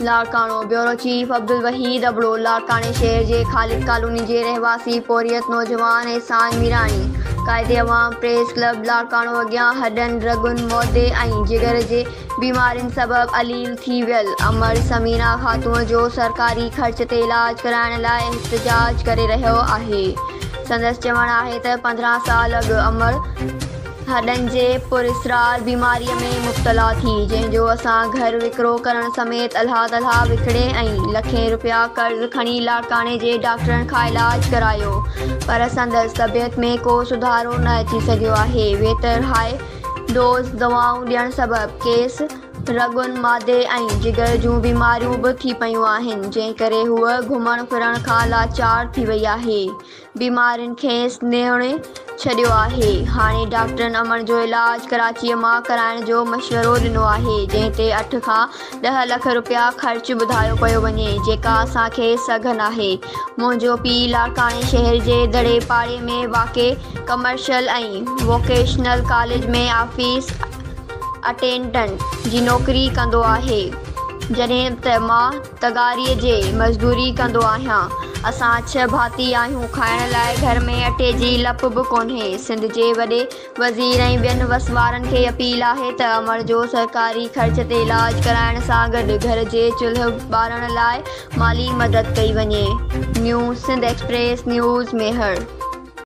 Larkana, bureau chief Abdulwahid Abro, لاڙڪاڻي شهر جي خالد ڪالوني جي رهواسي پورهيت نوجوان احسان ميراڻي قائد عوام پريس ڪلب لاڙڪاڻو اڳيان هڏن، رڳن، معدي ۽ جگر جي بيمارين سبب عليل ٿي ويل امڙ ثمينه خاتون جو سرڪاري خرچ تي علاج ڪرائڻ لاء احتجاج ڪري رهيو آهي. سندس چوڻ آهي ته 15 سال اڳ امڙ هڏن جي پراسرار بيماريء ۾ مبتلا ٿي، جنهن جو اسان گهر وڪرو ڪرڻ سميت الها تلها وڪڻي ۽ لکين رپيا قرض کڻي لاڙڪاڻي جي ڊاڪٽرن کان علاج ڪرايو پر سندس طبيعت ۾ ڪو سڌارو نه اچي سگهيو آهي، ويتر هاء ڊوز دوائون ڏيڻ سبب کيس رڳن، معدي ۽ جگر جون بيماريون به ٿي پيون آهن، جنهن ڪري هوء گهمڻ ڦرڻ کان لاچار ٿي وئي آهي. بيمارين کيس نهوڙي ڇڏيو آهي. هاڻي ڊاڪٽرن امڙ جو علاج ڪراچيء مان ڪرائڻ جو مشورو ڏنو آهي، جنهن تي 8 کان 10 لک رپيا خرچ ٻڌايو پيو وڃي، جيڪا اسان کي سگهه ناهي. منهنجو پيء لاڙڪاڻي شهر جي دڙي پاڙي ۾ واقع commercial ۽ vocational college ۾ office attendant جي نوڪري ڪندو آهي، جڏهن ته مان تغاريء جي مزدوري ڪندو آهيان. اسان ڇهه ڀاتي آهيون، کائڻ لاء گهر ۾ اٽي جي لپ به ڪونهي. سنڌ جي وڏي وزير ۽ ٻين وس وارن کي اپيل آهي ته امڙ جو سرڪاري خرچ تي علاج ڪرائڻ سان گڏ گهر جي چلهه ٻارڻ لاء مالي مدد ڪئي وڃي. New Sindh express news Mehar.